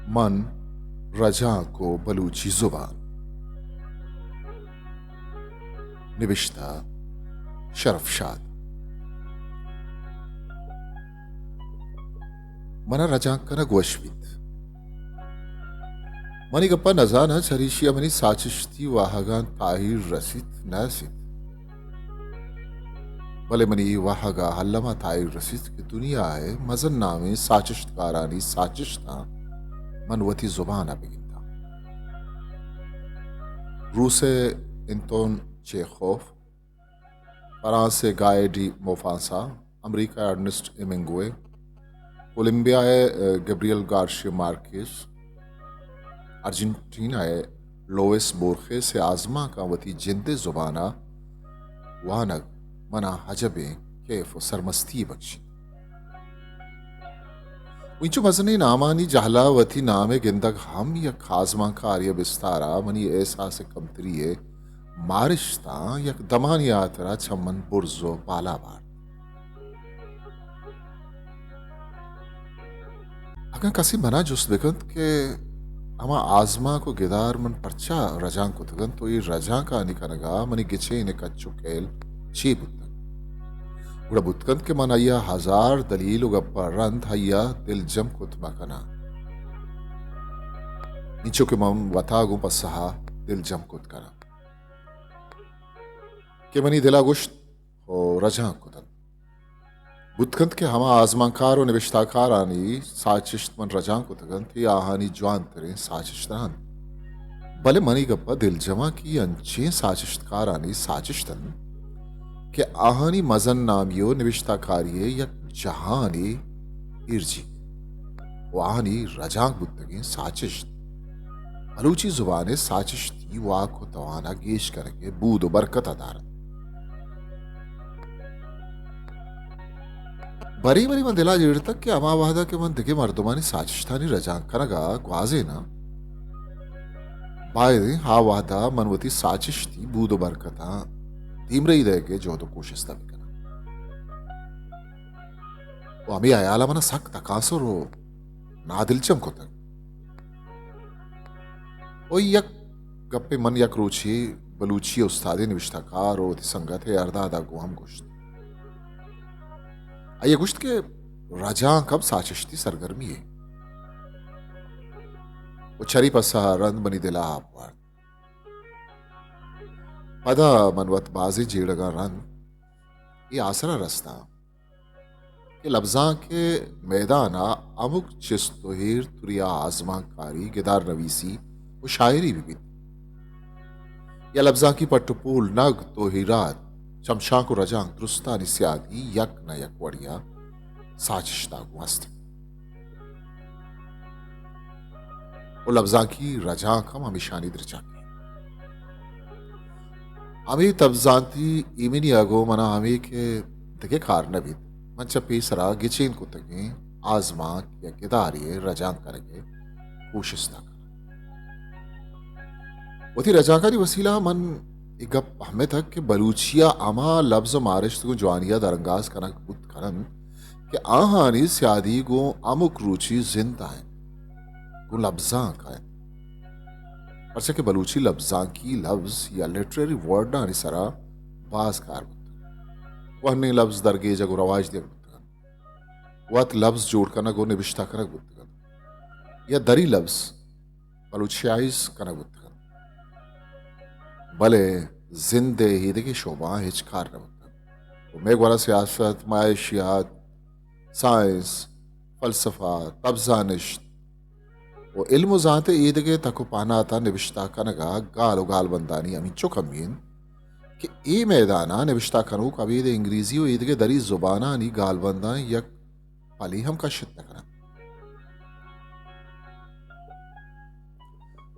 من رجانک و بلوچی زبان۔ نبشتہ شرف شاد۔ منا رجانک کنگ وش بیت۔ منی گپا نزاناں چریشی ء منی ساچشتی واہگاں تاہیر رسیت نہ رسیت۔ بلے منی اے واہگ ء الما تاہیر رسیت کہ دنیا ء مزن نامیں ساچشتکارانی ساچشتاں من وتی زبان ء بگنداں۔ روس ء انتون چیخوف، فرانس ء گائے ڈی موفانسا، امریکہ ء ارنسٹ ہیمنگوے، کولمبیا ء گبریل گارشیا مارکیز، ارجنٹینا ء لوئس بورخیس ء آزمانکاں وتی جند ء زبان ء وانگ منا عجبیں کیف و سرمستی بخشیت۔ و اینچو مزنیں نامانی جہلا وتی نام ء گندگ ہم یک آزمانکاری ء بستارا منی احساس کمتری ء مارشتاں یک دمانی ہاترا چہ من برز و بالا بارت۔ اگاں کسے منا جست بکنت کہ ہما آزمانک و گدار من پرچا رجانک کتگ انت و اے رجانکانی کنگا منی گچین ء کچ و کیل چے بوتگ؟ گڑا بوت کنت کہ من آئیا ہزار دلیل و گپا رند آئیا دلجم کت مہ کناں۔ اینچو کہ من وتا گوں پسہا دلجم کت کناں۔ کہ منی دلا گوشت و رجانک کتنت۔ بوت کنت کہ ہما آزمانکار و نبشتہ کارانی ساچشت من رجانک کتگ انت، اے آہانی جوانتریں ساچشت انت۔ بلے منی گپا دلجماں کہ اے انچیں ساچشتکارانی ساچشت انت کہ آہانی مزن نامی و نبشتہ کاری ء یک جہانے ایرجیت و آہانی رجانک بوتگیں ساچشت بلوچی زبان ء ساچشتی واک و توان ء گیش کنگ ء بود و برکت ء دارنت۔ برے برے من دلا جیڑتگ کہ ہما وہدا کہ من دگہ مردمانی ساچشتانی رجانک کنگا گوازیناں، بایدیں آ وہدا من وتی ساچشتی بود و برکتاں دیمرئی دئیگ ء جہد و کوشستا بکناں۔ و ہمے ہیالا منا سک تکانسر و نادلجم کتگ۔ و یک گپے من یک روچے بلوچی استادے نبشتہ کار و وتی سنگتے اردادا گوں ہم گوشت۔ آئی ء گوشت کہ رجانک ہم ساچشتی سرگرمی یے۔ و چری پسہ رند منی دل ء آپ وارت۔ پدا من وت بازیں جیڑگاں رند اے آسرا رستاں کہ لبزانک ء میدان ء ہمک چست و ایر تریا آزمانکاری، گدار نویسی و شاعری بہ بیت۔ یا لبزانکی پٹ و پول، نگد و ایراد، چمشانک و رجانک درستانی سیادی یک نہ یک وڑیا ساچشتا گوں است انت۔ و لبزانکی رجانک ہم ہمیشانی درچک انت۔ ہمے تبزانتی ایمنی ء گوں منا ہمے کہ دگہ کار نہ بیت، من چہ پیسرا گچین کتگیں آزمانک یا گدارے ء رجانک کنگ ء کوشست ء کناں۔ وتی رجانکانی وسیلہ ء من اے گپ پہمتگ کہ بلوچی ء ہما لبز و مارشت گوں جوانی ء درانگاز کنگ بوت کن انت کہ آہانی سیادی گوں ہمک روچی زند ء انت، گوں لبزانک ء انت۔ پرچا کہ بلوچی لبزانکی لبز یا لٹریری ورڈانی سرا باز کار بوتگ۔ کوہنیں لبز درگیجگ و رواج دیگ بوتگ انت۔ وت لبز جوڑ کنگ و نبشتہ کنگ بوتگ انت۔ یا دری لبز بلوچیائز کنگ بوتگ انت۔ بلے زند ء ایدگہ شعبہاں ہچ کار نہ بوتگ۔ و مئے گورا سیاست، معاشیات، سائنس، فلسفہ، تبزانشت و علم و زانت ء ایدگہ تک و پہناتاں نبشتہ کنگ ء گال و گالبندانی ہمینچو کمی انت کہ اے میدان ء نبشتہ کنوک ابید انگریزی و ایدگہ دری زبانانی گالبنداں یک پلے ہم کشت نہ کن انت۔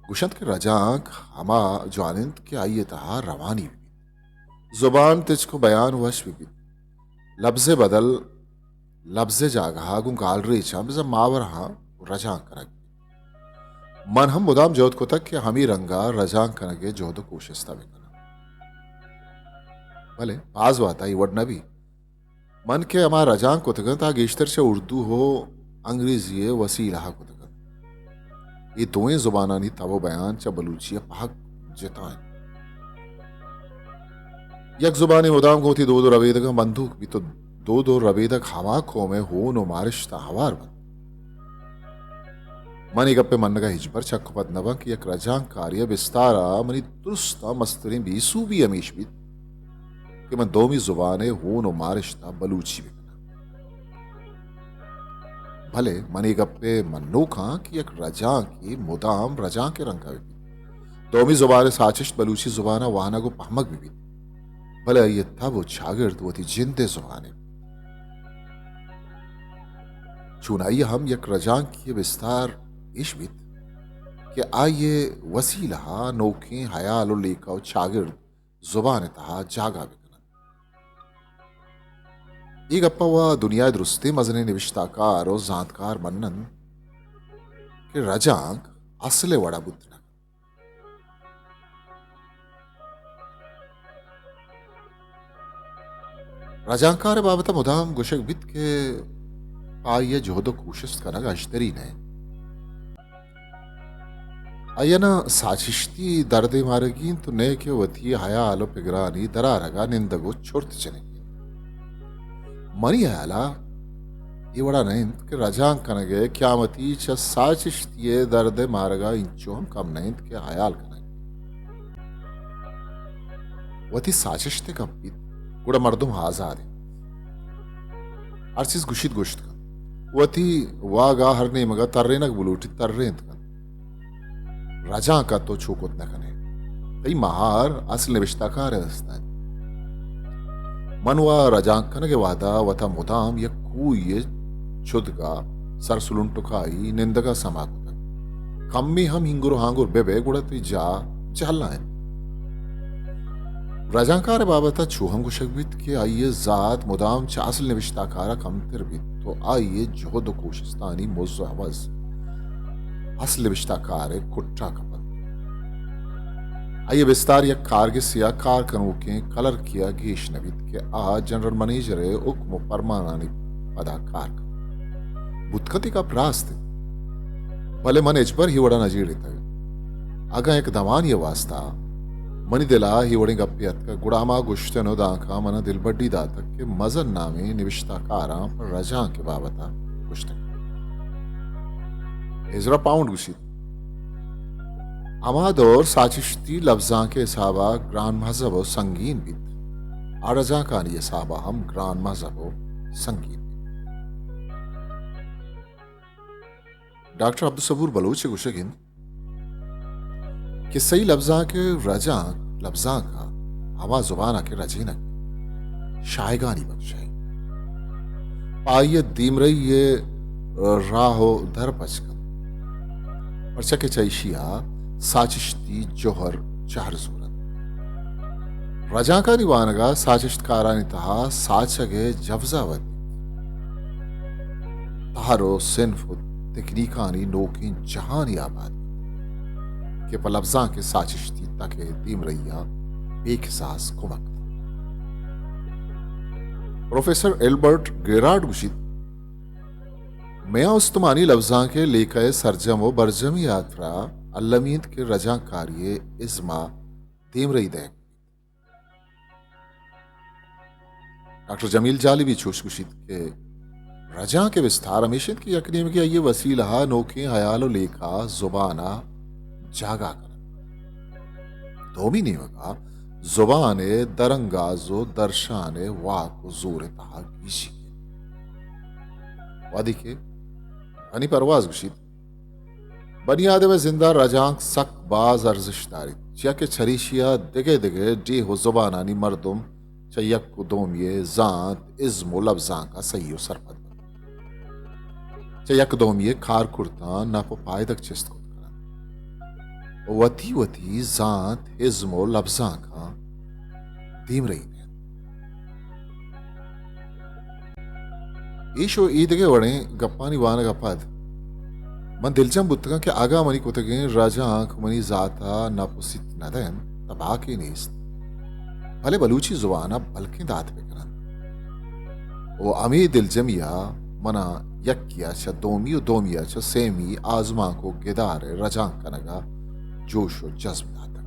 گوشنت کہ رجانک ہما جوان انت کہ آئی ء تہا روانی بہ بیت۔ زبان تچک و بیان وش بہ بیت۔ لبز ء بدل، لبز ء جاگہ ء گوں گالریچاں بزاں ماورہاں رجانک کنگ بیت۔ من ہم مدام جہد کتگ کہ ہمے رنگ ء رجانک کنگ ء جہد و کوشست ء بہ کناں۔ بلے باز وہد ء اے وڑ نہ بیت۔ من کہ ہما رجانک کتگ انت، آ گیشتر چہ اردو و انگریزی ء وسیلہ ء کتگ انت۔ اے دوئیں زبانانی تب و بیان چہ بلوچی ءَ پہک جتا انت۔ یک زبانے مدام گوں وتی دود و ربیدگاں بندوک بیت و دود و ربیدگ ہما قوم ءِ ہون و مارشت ءَ ہوار بنت۔ من اے گپ ءِ منگ ءَ ہچبر چک و پد نہ باں کہ یک رجانکارے ءِ بستار ءَ منی درستاں مستریں بے سوبی ہمیش بیت کہ من دومی زبان ءِ ہون و مارشت ءَ بلوچی بکناں۔ بلے من اے گپ ءِ منوک آں کہ یک رجانکے مدام رجانک ءِ رنگ ءَ بہ بیت، دومی زبان ءِ ساچشت بلوچی زبان ءَ وانگ و پہمگ بہ بیت، بلے آئی ءِ تب و چاگرد وتی جند ءِ زبان ءَ بیت۔ چونائی ءَ ہم یک رجانکے ءِ بستار ایش بیت کہ آئی ءِ وسیلہ ءَ نوکیں ہیال و لیکہ و چاگرد زبان ءِ تہا جاگہ بہ کن انت۔ اے گپ ءَ وا دنیا ءِ درستیں مزنیں نبشتہ کار و زانتکار من انت کہ رجانک اصل ءِ وڑ ءَ بوت نہ کنت۔ رجانکار ءِ بابت ءَ مدام گوشگ بیت کہ آئی ءِ جہد و کوشست کنگ اژدری نہ انت۔ آئی ءَ نہ ساچشتی دردے مارگی انت و نئے کہ وتی ہیال و پگرانی درآرگ ءَ نندگ و چرت جنگی انت۔ منی ہیال ءَ اے وڑ ءَ نہ انت کہ رجانک کنگ ءِ قیامتی چہ ساچشتی ءِ درد ءِ مارگ ءَ انچو ہم کم نہ انت کہ ہیال کنگ۔ وتی ساچشت ءِ گپ بیت، گڑا مردم آزاد انت۔ ہر چیز گوشیت گوشت کنت۔ وتی واگ ءَ ہر نیمگ ءَ ترینگ بلوٹیت ترینت کنت۔ رجانک ءَ تو چو کت نہ کن ئے۔ تئی مہار اصل نبشتہ کار ءِ دست ءَ انت۔ من وا رجانک کنگ ءِ وہد ءَ وت ءَ مدام یک کوہی ءِ چدگ ءَ سر سلنٹکائی نندگ ءَ سما کتگ۔ کمے ہم ہنگر و ہانگر بہ بئے گڑا تئی جاہ جہلا انت۔ رجانکار ءِ بابت ءَ چو ہم گوشگ بیت کہ آئی ءِ زات مدام چہ اصل نبشتہ کار ءَ کمتر بیت و آئی ءِ جہد و کوشستانی مز و عوض اصل نبشتہ کار ءِ کٹ ءَ کپنت۔ آئی ءِ بستار یک کارگسے ءَ کار کنوکیں کلرکے ءَ گیش نہ بیت کہ آ جنرل منیجر ءِ حکم و پرمانانی پدا کار کنت۔ بوت کنت اے گپ راست انت، بلے من ہچبر اے وڑ ءَ نہ جیڑتگ۔ اگاں یک دمانے ءِ واستا منی دل ءَ اے وڑیں گپے اتکگ، گڑا ہما گوشتن و دانکاں من ءَ دلبڈی داتگ کہ مزن نامیں نبشتہ کاراں پہ رجانک ءِ بابت ءَ گوشتگ۔ ایزرا پاؤنڈ گوشیت، ہما دور ساچشتی لبزانک ءِ حساب ءَ گران مہذب و سنگین بیت، آ رجانکانی حساب ءَ ہم گران مہذب و سنگین بیت۔ ڈاکٹر عبدالصبور بلوچ ءِ گوشگ انت کہ سہی لبزانک ءِ رجانک لبزانک ءَ ہما زبان ءَ کہ رجینگ شاہگانی بخشائیں، پہ آئی ءِ دیمرئی ءِ راہ و در پچ کنت، پرچا کہ چہ ایشی ءَ ساچشتی جوہر جہر زورنت۔ رجانکانی وانگ ءَ ساچشتکارانی تہا ساچگ ءِ جوزہ ودیت۔ تہر و صنف و تکنیکانی نوکیں جہانے آباد بیت کہ پہ لبزانک ءِ ساچشتی تک ءِ دیمرئی ءَ بے کساس کمک دنت۔ پروفیسر البرٹ گیرارڈ گوشیت، میاں استمانی لبزانک ءِ لیکہ ءِ سرجم و برجمی ہاترا المی انت کہ رجانکاری ءِ ازم ءَ دیمرئی دئیگ۔ ڈاکٹر جمیل جالبی چوش گوشیت کہ رجانک ءِ بستار ہمیش انت کہ یک نیمگے آئی ءِ وسیلہ ءَ نوکیں ہیال و لیکہ زبان ءَ جاگہ کننت، دومی نیمگ ءَ زبان ءِ درانگاز و درشان ءِ واک و زور ءِ تہا گیشی کنت۔ وہدے کہ غنی پرواز گوشیت، بنی آدم ءِ زند ءَ رجانک سک باز ارزشت داریت، چیا کہ چریشی ءَ دگہ دگہ ڈیھ و زبانانی مردم چہ یک و دومی ءِ زانت، ازم و لبزانک ءَ سہی و سرپد بنت۔ چہ یک دومی ءِ کارکرتاں نپ و پائدگ چست کت کننت و وتی وتی زانت، ازم و لبزانکاں دیمرئی دئینت۔ ایش و ایدگہ وڑیں گپانی وانگ ءَ پد من دلجم بوتگاں کہ اگاں منی کتگیں رجانک منی ذات ءَ نپ و سیت نہ دئینت، تہ باکے نیست، بلے بلوچی زبان ءَ بلکیں دات بہ کننت۔ و ہمے دلجمی ءَ منا یکیا چہ دومی و دومیا چہ سیمی آزمانک و گدار ء رجانک کنگا جوش و جزم داتگ۔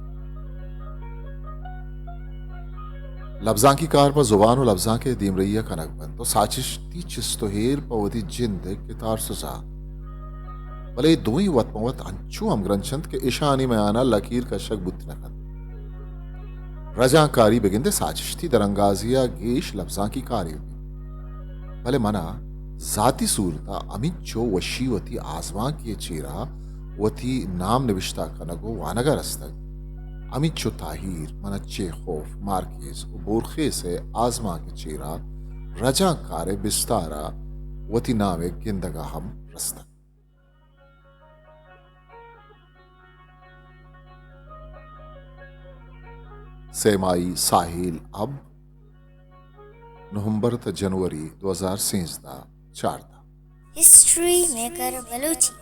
لبزانکی کار پہ زبان و لبزانک ء دیمرئی ء کنگ بنت و ساچشتی چست و ہیر پہ وتی جند ء کتار سزا۔ بلے اے دوئیں وت مہ وت انچو ہمگرنچ انت کہ اشانی میان ء لکیر کشگ بوت نہ کنت۔ رجانکاری بگندے ساچشتی درانگازی ء گیش لبزانکی کارے بیت۔ بلے منا ذاتی صورت ء ہمینچو وشی وتی آزمانکی ء چیرا وتی نام نبشتہ کنگ و وانگ ء رستگ۔ ہمینچو تاہیر منا چیخوف، مارکیز و بورخیس ء آزمانک ء چیرا رجانکار ء بستار ء وتی نام ء گندگ ء ہم رستگ۔ سیمائی ساحل اب، نومبر تا جنوری دو ہزار سیزدہ، چاردہ۔ ہسٹری میکر بلوچی۔